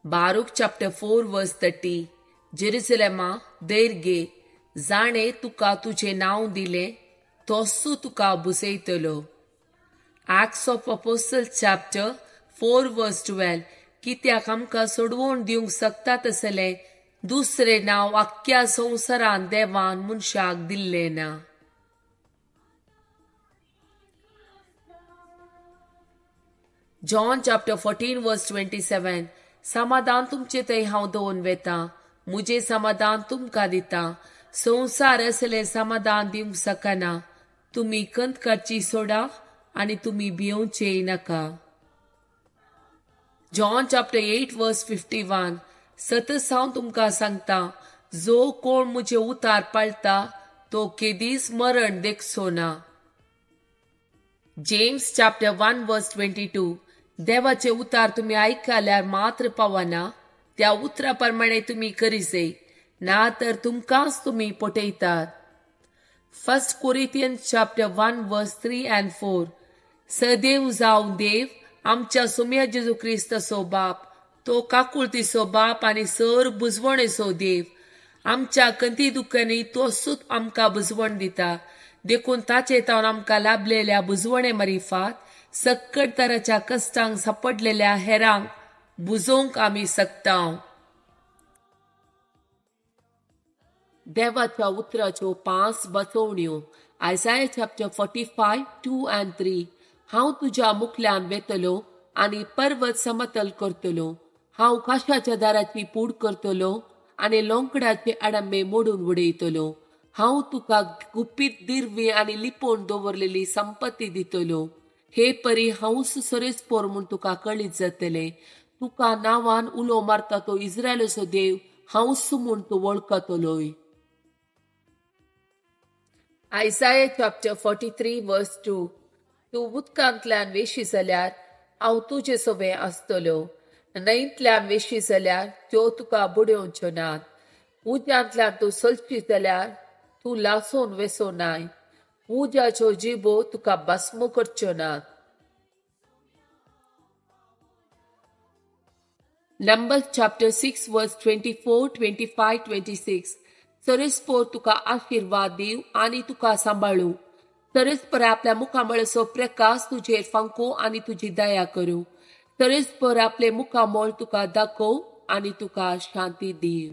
Baruch chapter 4 verse 30, जेरुसलेमा धैर्य घे, जाणें तुका तुजें नांव दिलें तोसू तुका बुजयतलो. Acts of Apostle chapter 4 verse 12, कित्याक आमकां सोडवण दिवंक शकता तसलें दुसरें नांव आख्ख्या संवसारान देवान मनशाक दिल्लें ना. John chapter 14 verse 27, समाधान तुमचे थंय हांव दवरून वेता, मुजें समाधान तुमकां दिता, संवसार असलें समाधान दिवंक शकना. तुमी खंत काडची सोडा आनी तुमी भियोवचेय नाका. John chapter 8 verse 51, सतत हांव तुमकां सांगता, जो कोण मुजें उतार पाळटा तो केदीच मरण देखचो ना. जेम्स चॅप्टर 1 वर्स 22, देवाचे उतार तुमी आयकल्यार मात्र पावना, त्या उतरा प्रमाणे तुमी करिजे, ना तर तुमकांच तुमी पटयतात. 1 Corinthians chapter 1 verse 3 and 4, सदैव जावं देव आमच्या सोम्या जेजू क्रिस्ताचो बाप, तो काकुळतीचो बाप आनी सर बुजवणेचो देव, आमच्या कंती दुख्खांनी तो सूत आमकां बुजवण दिता, देखून ताचे तावन आमकां लाभलेल्या बुजवणे मारिफात सक्कड तराच्या कश्टांक सापडलेल्या हेरांक बुजोवंक आमी शकता. देवाच्या उतराच्यो 5 बसवण्यो. Isaiah chapter 45 2 and 3, हांव तुज्या मुखल्यान वेतलो आनी पर्वत समतल करतलो, हांव काशाच्या दाराची पूड करतलो आनी लोंकडाचे आडंबे मोडून उडयतलो, हांव तुका गुपीत दिरवी आनी लिपोवन दवरलेली संपत्ती दितलो. हे परी हांवूच सरेस्पोर म्हूण तुका कळीत जातलें, तुका नांवान उलो मारता तो इस्रायलाचो देव हांवूच म्हूण तूं वळखतलोय. Isaiah chapter 43 verse 2, तूं उदकांतल्यान वेशी जाल्यार हांव तुजे सोबें आसतलो, न्हंयतल्यान वेशी जाल्यार त्यो तुका बुडोवच्यो नात, उज्यांतल्यान तूं चलशी जाल्यार तूं लासून वेसो नाय, उज्याच्यो जिबो तुका भस्म करच्यो नात. Numbers chapter 6 verse 24, 25, 26, सरेस्पोर तुका आशिर्वाद दिव आनी तुका सांबाळू, सरेस्पर आपल्या मुखामळाचो प्रकाश तुजेर फांको आनी तुजी दया करूं, सरेस्पर आपले मुखामळ तुका दाखोव आनी तुका शांती दिव.